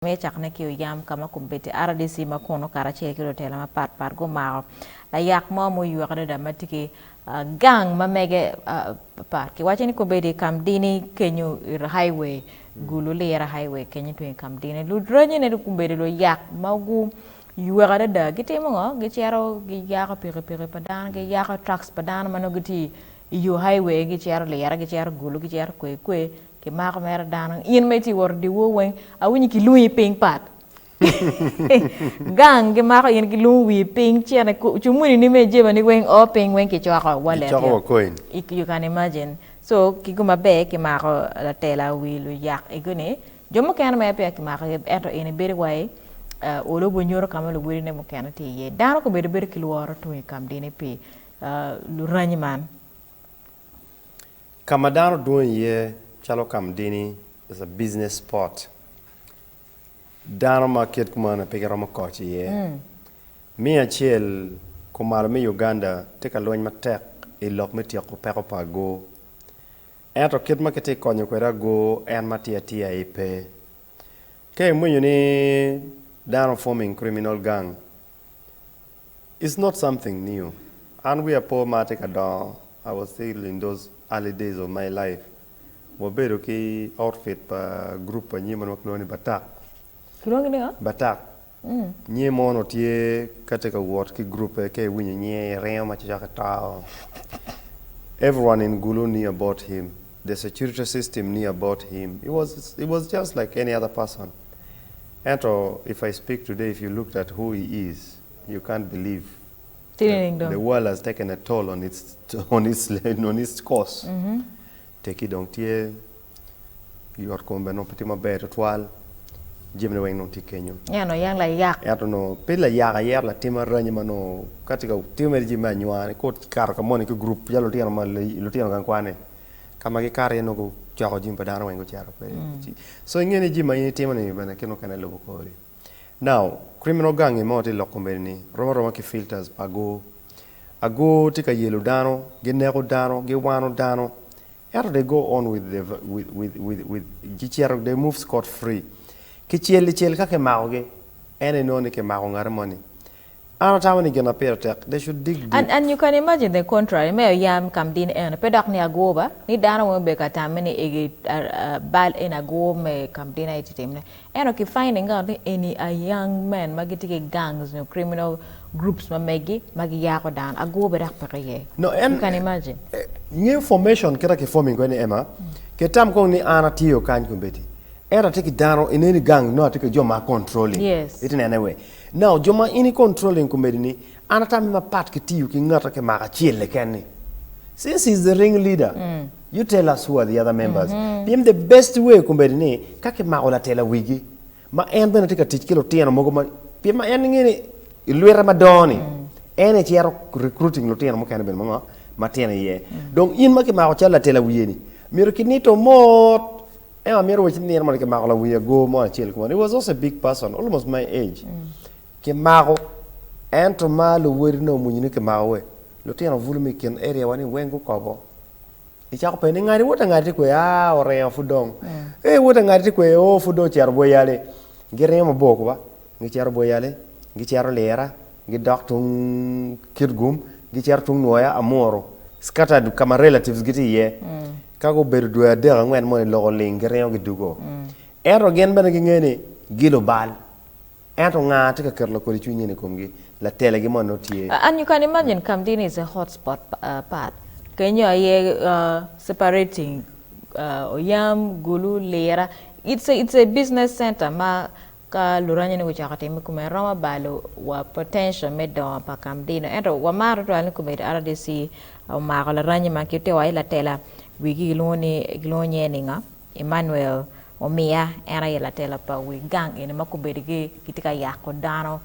Me cakone ki oyam ka ma kombeddi RDC ma kunu karacel ki lutela mapatpat gumako layak mo muywek adada ma tye ki gang ma mege pat. Kiwaco ni kombeddi Kamdini kenyo highway Gulu Lira highway kenyo tung i Kamdini. Luranyine kombeddi luyak ma guywek adada gitimo ngo? Gicito giyako pikipiki pa dano, giyako trucks pa dano ma nongo gitye i yo highway gicito Lira, gicito Gulu, gicito kwe kwe. Kimako mere dano in ma itye wot dyewor weng awinyo kilungi piny pat gang gimako in gilungo wii piny cene cumuni ni me jebani weng o piny weng kicoko wallet Gicoko wa coin. You can imagine so ki guma ber kimako latela wi luyak egoni jo mukene mere peya kimako ento in ibedo wai olo bunyuto ka ma luwodine mukene tye iye dano kobedo bedo ki lworo tung i kamdini pi luranyi man. Ka ma dano dwong iye calo Kamdini is a business spot. Dano ma kit kumeno pe giromo koc iye. Me acel, kumalo me Uganda tye ka lweny matek i lok me tyeko peko pa agoo. Ento kit ma kitye ka konyo kwede agoo en ma tye atir aye pe. Ka imwinyo ni dano forming criminal gang, It's not something new. An wiya po ma atye ka dongo, I was still in those early days of my life, wabedo ki outfit pa group pa nyima ma kilwongo ni Batak. Kilwongo ni ngo? Batak. Nyinge mo onongo tye ka tye ka wot ki group-pe ka iwinyo nyinge iringo ma cokcok ito. Everyone in Gulu knew about him. The security system knew about him. He was, he was just like any other person. Ento if I speak today if you looked at who he is you can't believe the world has taken a toll on its on its on its course teki dong tye yot kom bene nongo pe tye maber tutwal jamine weng nongo tye kenyo. Ento yang layak. Ento nongo pe layak aye latim aranyi ma nongo ka tye ka timo mere jami me anywani ka okato ka moni ki gurup calo lutino ma lutino gang kwan ni Ka ma gikato iye nongo gucoko jami pa dano weng gucito kwede. So inge ni jami ma in itimo ni bene kit mukene lubo kori. Now, criminal gang mo tye lok komedi ni rom aroma ki filters pa agoo. Agoo tye ka yelo dano, gineko dano, giwano dano, ento they go on with the, with, with, with, with, gicito, they move scot free. Kicel licel ka kimakogi, en inongo ni kimako ngati moni. An atamo ni gin ma pire tek, they should dig deep. And, and you can imagine the contrary, me oyam kam din eno, pe dok ni agwo ba, ni dano weng obedo ka tamme ni egi bal eni agwo me kam din aye tye timne. Ento ki finding out ni eni a young men ma gitye ki gangs nyo criminal groups ma megi ma giyako dano, agwo be dok peke iye. No, en, You can imagine. Ngeyo formation kita ki forming kwede ni Emma, ki tam kong ni an atiyo kany kombeddi, ento atye ki dano, ineni gang nongo atye ki jo ma a controlling. Yes. Iti nene we. Now jo ma in i controlling komedi ni an atame mapat ki tiyo ki ngata ki mako acel keken ni since he is the ring leader you tell us who are the other members pien the best way komedi ni ka ki mako latela wigi ma en bene tye ka tic ki lutino mogo ma pien ma en nge ni i lwite madongo ni en aye cito recruiting lutino mukene bene ma ngo matino iye dong in ma ki mako calo latela wiye ni myero ki nito mot. Ento amito wacci ni nino moni kimako lawi ago mo acel kumeno, he was also a big person, almost my age. Kimako, ento ma luwodine omwonyo ni kimako we, lutino bulu me i kin area wa ni weng gukobo. Icako penyo ni ngati wot angati tye kwe, aa oringo pud dong. Ee wot angati tye kwe, oo pud dong ocito Bweyale. Giringo mabor kuba, gicito Bweyale, gicito Lira, gidok tung Kitgum, gicito tung Nwoya, Amuru, scattered ka ma relatives gitye iye. Ka gubedo dwe adek angwen moni lok oling giringo gidugo. Ento gin bene gingeyo ni gilubal. Ento nga tye ka keto lakodi cwiny eni i komgi? Latelagi moni nongo tye. And you can imagine Kamdini is a hot spot part. Kenyo aye separating Oyam, Gulu, Lira. It's a, it's a business center ma Ka luranyone gucako time kume, romo balo wa potential me dongo pa Kamdino. Ento wamaro tutwal ni komiti RDC omako laranyi man ki otewa i latela wigi gilwongo ni gilwongo nyinge ni nga? Emmanuel Omiya en aye latela pa wi gang eni ma kombeddi gi gitye ka yako dano.